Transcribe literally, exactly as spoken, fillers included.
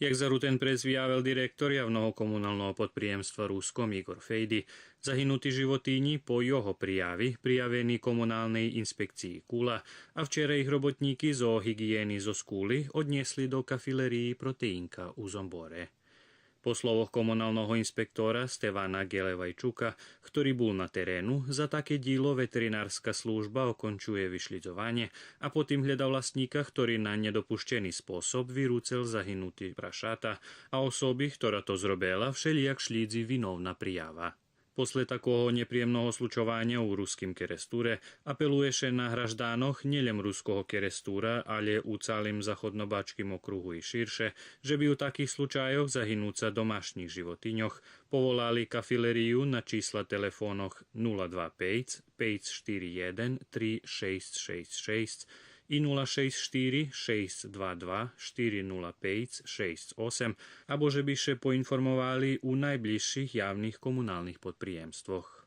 Як за Рутен Прес виявел директор Явного комуналного подприємства Руском Игор Фейди, загинути животинї по його прияви приявени Комуналней инспекциї Кула, а вчера их роботнїки зооґиїєни зоз Кули однєсли до кафилериї Протеинка у Зомборе. По словох комуналного инспектора Стевана Гелевайчука, хтори бул на терену, за таке дїло ветеринарска служба окончує вишлїдзованє, а потим глєда власнїка, хтори на нєдопущени способ вируцел загинути прашата, а особи, хтора то зробела, вшелїяк шлїдзи виновна приява. После такого нєприємного случованя у Руским Керестуре апелує ше на гражданох нєлєм Руского Керестура, алє у цалим Заходнобачким округу и ширше, же би у таких случайох загинуца домашнїх животиньох поволали кафилерию на числа телефонох нула два пейц, пейц штири єден, три шейсц шейсц шейсц и нула шейсц штири, шейсц два два, штири нула пейц, шейсц осем, або же би ше поинформовали у найблїзших явних комуналних подприємствох.